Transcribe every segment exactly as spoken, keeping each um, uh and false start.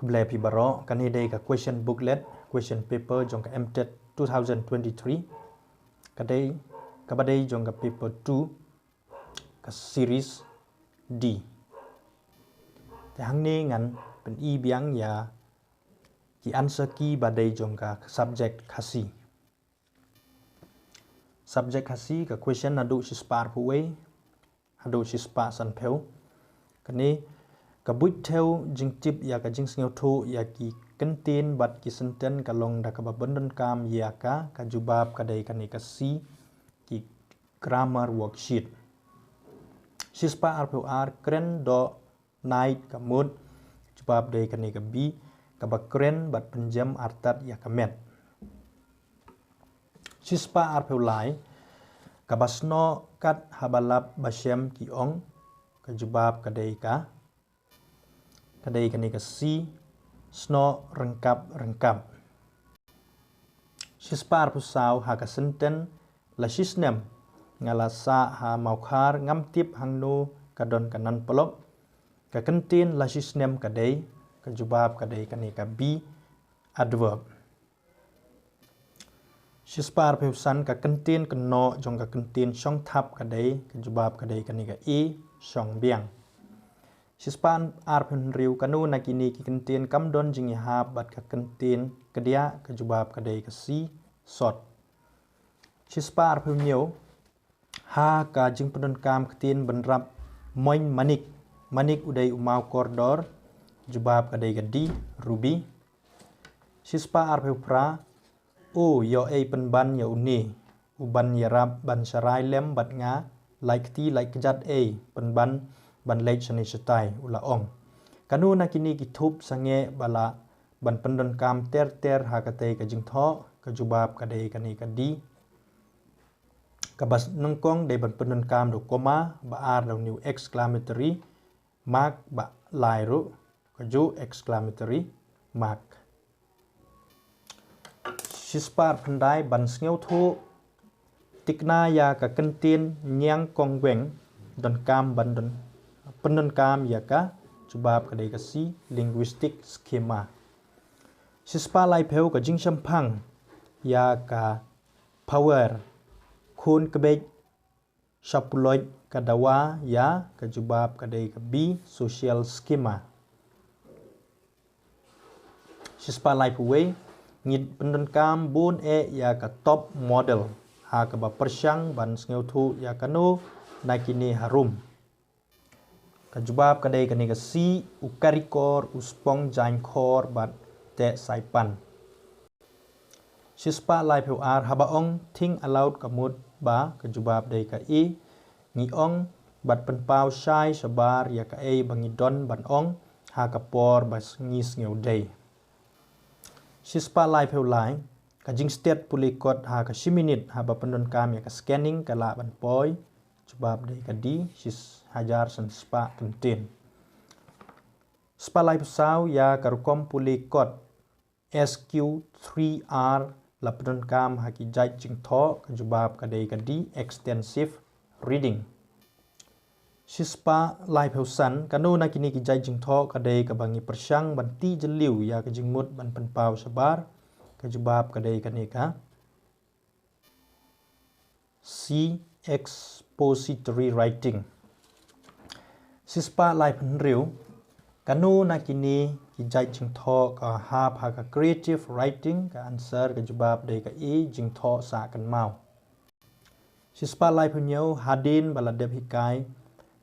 Khublei phi baroh, kane dei ka question booklet, question paper jong ka M TET two thousand twenty-three. Ka dei, kaba dei jong ka paper two, ka series D. Te hangne ngan pyni biang ïa ki answer key ba dei jong ka subject Khasi. Subject Khasi, ka question naduh shispah arphew wei haduh shispah sanphew. Kane ka buit thew jingtip ïa ka jingsngewthuh ïa ki kyntien bad ki senten ka long da kaba pyndonkam ïa ka, ka jubab ka dei kane ka C, ki grammar worksheet. Shispah arphew ar, kren doh night ka mut, jubab dei kane ka B, kaba kren bad pynjem artat ïa ka met. Shispah arphew lai, kaba snoh kat haba lap ba shem ki ong, ka jubab ka dei ka, ka dei kane ka C, snoh ryngkap ryngkap. Shispah arphew saw, ha ka senten la shisnem nga la sah ha Mawkhar, ngam tip hangno ka don ka nan Polok. Ka kyntien la shisnem ka dei, ka jubab ka dei kane ka B, adverb. Shispah arphew san, ka kyntien kynnoh jong ka kyntien shong thap ka dei, ka jubab ka dei kane ka A, shong biang. Shispah arphew hynriew, kano na kine ki kyntien kam don jingïahap bad ka kyntien kdiah, ka jubab ka dei ka C, sot. Shispah arphew hynñiew, ha ka jingpyndonkam ktien bynrap moin manik, manik u dei u maw kordor, jubab ka dei ka D, rubi. Shispah arphew phra, o ïoh ei pynban ïa une, u ban ïarap ban sharai lem bad nga, lait kti lait kjat ei pynban ban leit shane shatai, u la ong. Kano na kine ki thup sangeh ba lah ban pyndonkam ter ter ha katei ka jingthoh, ka jubab ka dei kane ka D. Kaba nyngkong dei ban pyndonkam da u comma, ba ar da une u exclamatory mark, ba lai ruh kajuh exclamatory mark. Shispah arphew khyndai, ban sngewthuh thikna ïa ka kyntien ñiangkongweng, donkam ban don, pyndonkam ïa ka, jubab ka dei ka C, linguistic schema. Shispah laiphew, ka jingshemphang ïa ka power, khun kbeit sha puloit ka dawa ïa, ka jubab ka dei ka B, social schema. Shispah laiphew wei, ngi pyndonkam bun eh ïa ka top model ha kaba pyrshang ban sngewthuh ïa kano na kine harum. Ka jubab ka dei kane ka C, u karikor u spong jaiñkhor bad teh saipan. Shispah laiphew ar, haba ong think aloud ka mut ba, ka jubab dei ka A, ngi ong bad pynpaw shai shabar ïa kaei ba ngi don ban ong ha ka por ba ngi sngewdei. Shispah laiphew lai, ka jingstet pule kot ha ka shi minit haba pyndonkam ïa ka scanning ka lah ban poi, jubab dei ka D, shi hajar san spah kyntien. Shispah laiphew saw, ïa ka rukom pule kot S Q three R la pyndonkam ha ki jait jingthoh, ka jubab ka dei ka D, extensive reading. Shispah laiphew san, kano na kine ki jait jingthoh ka dei kaba ngi pyrshang ban tih jylliew ïa ka jingmut ban pynpaw shabar, ka jubab ka dei kane ka C, expository writing. Shispah laiphew hynriew, kano na kine ki jait jingthoh ka hap ha ka creative writing, ka answer, ka jubab dei ka A, jingthoh sah kynmaw. Shispah laiphew hynñiew, hadien ba la dep hikai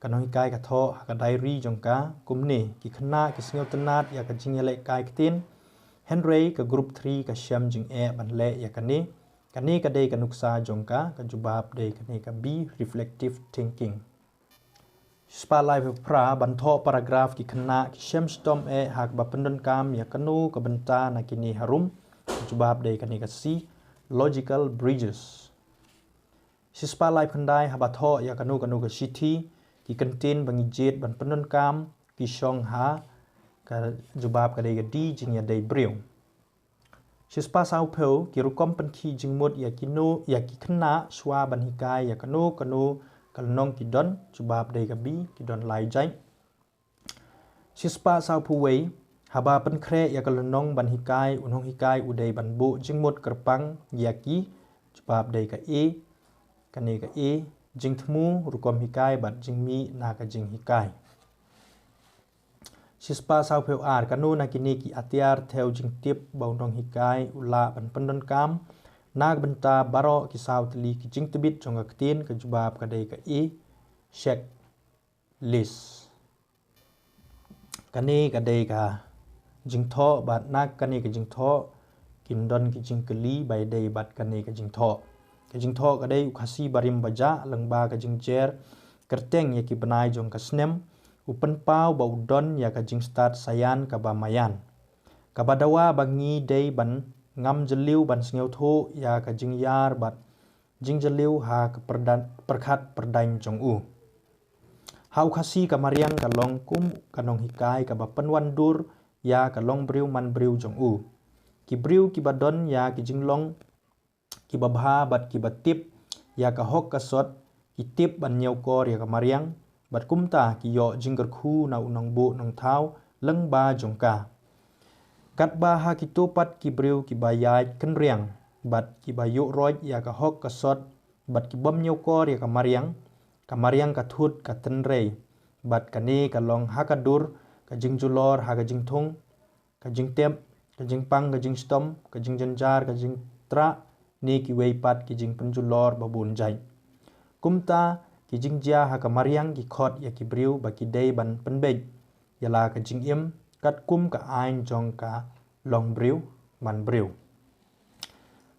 ka nonghikai ka thoh ha ka diary jong ka, kumne ki khynnah ki sngewtynnad ïa ka jingïalehkai ktien, hynrei ka group three ka shem jingeh ban leh ïa kane. Kane ka dei ka nuksa jong ka, ka jubab dei kane ka B, reflective thinking. Shispah laiphew phra, ban thoh paragraph ki khynnah ki shem shitom eh ha kaba pyndonkam ïa kano ka bynta na kine harum, ka jubab dei kane ka C, logical bridges. Shispah laiphew khyndai, haba thoh ïa kano kano ka shithi, ki kyntien ba ngi jied ban pyndonkam ki shong ha, ka jubab ka dei ka D, jingïadei briew. Shispah sawphew, ki rukom pynkhih jingmut ïa kino, ïa ki khynnah shwa ban hikai ïa kano kano ka lynnong ki don, jubab dei ka B, ki don lai jait. Shispah sawphew wei, Haba pynkhreh ïa ka lynnong ban hikai, u nonghikai u dei ban buh jingmut kyrpang ïa ki. Jubab dei ka A. Kane ka A, jingthmu rukom hikai bad jingmih na ka jinghikai. Shispah sawphew ar, kano na kine ki atiar thew jingtip ba u nonghikai u lah ban pyndonkam na ka bynta baroh ki saw tylli ki jingtbit jong ka ktien? Ka jubab ka dei ka A, checklist. Kane ka dei ka jingthoh bad na kane ka jingthoh kin don ki jingkylli ba ïadei bad kane ka jingthoh. Ka jingthoh ka dei u Khasi barim bajah lyngba ka jingjer kyrteng ïa ki bnai jong ka snem, u pynpaw ba u don ïa ka jingstad sayan kaba maïan. Kaba dawa ba ngi dei ban ngam jylliew ban sngewthuh ïa ka jingïar bad jingjylliew ha ka pyrdan-, pyrkhat pyrdaiñ jong u. Ha u Khasi ka mariang ka long kum ka nonghikai kaba pynwandur ïa ka longbriew manbriew jong u. Ki briew kiba don ïa ki jinglong kiba bha bad kiba tip ïa ka hok ka sot, ki tip ban ñiewkor ïa ka mariang, bad kumta ki ïoh jingkyrkhu na u nongbuh nongthaw lyngba jong ka. Katba ha kito pat ki briew kiba ïaid kynriang bad kiba ïuh roit ïa ka hok ka sot bad ki bym ñiewkor ïa ka mariang, ka mariang ka thut ka tynrei. Bad kane ka long ha ka dur ka jingjulor ha ka jingthung, ka jingtep, ka jingpang, ka jingshitom, ka jingjynjar, ka jingtrah, ne kiwei pat ki jingpynjulor ba bun jait. Kumta ki jingjia ha ka mariang ki khot ïa ki briew ba ki dei ban pynbeit ïa la ka jingim katkum ka aiñ jong ka longbriew manbriew.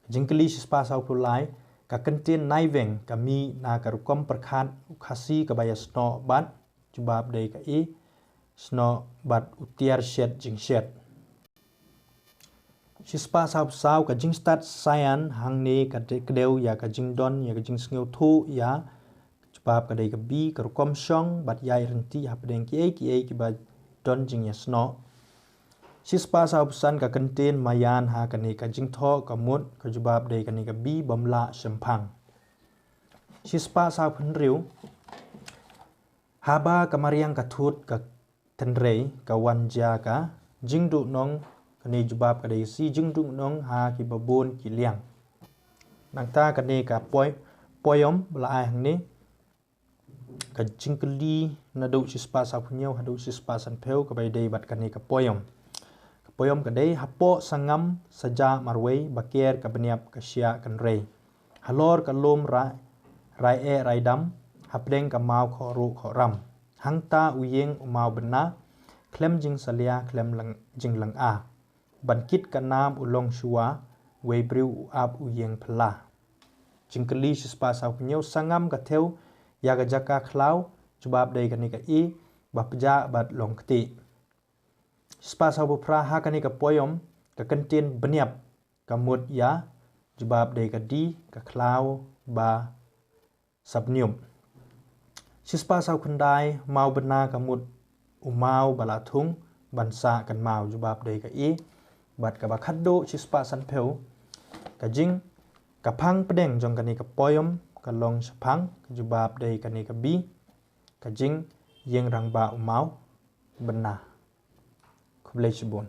Ka jingkylli shispah sawphew lai, ka kyntien naiweng ka mih na ka rukom pyrkhat u Khasi kaba ïasnoh bad? Jubab dei ka A, snoh bad u tiar shet jingshet. Shispah sawphew saw, ka jingstad sayan hangne ka de-, ka dei ïa ka jingdon ïa ka jingsngewthuh ïa? Jubab ka dei ka B, ka rukom shong bad ïaid ryntih hapdeng kiei kiei kiba don jingïasnoh. Shispah sawphew san, ka kyntien maïan ha kane ka jingthoh ka mut? Ka jubab dei kane ka B, bym lah shemphang. Shispah sawphew hynriew, haba ka mariang ka thut ka tynrei ka wan jia ka jingduhnong, kane jubab ka dei C, jingduhnong ha kiba bun ki liang. Nangta kane ka poi-, poem ba la ai hangne, ka jingkylli naduh shispah sawphew hynñiew haduh shispah sanphew kaba ïadei bad kane ka poem. Ka poem ka dei: Hapoh sangam sa jah marwei, ba ker ka bniap ka shiah kynrei. Halor ka lum ra-, rai eh rai dam, hapdeng ka maw khohruh khohram. Hangta u ïing u maw bynna, khlem jingsalia khlem leng-, jinglynga. Ban kit ka nam u long shuwa, wei briew u ap u ïing phylla. Jingkylli shispah sawphew hynñiew, sangam ka thew ïa ka jaka khlaw? Jubab dei kane ka A, ba pjah bad long ktieh. Shispah sawphew phra, ha kane ka poem ka kyntien bniap ka mut ïa? Jubab dei ka D, ka khlaw ba sap niup. Shispah sawphew khyndai, maw bynna ka mut u maw ba la thung ban sah kynmaw? Jubab dei ka A. Bad kaba khatduh, shispah sanphew, ka jing, ka phang pdeng jong kane ka poem ka long shaphang? Ka jubab dei kane ka B, ka jingïeng rangbah u maw bynna. Khublei shibun.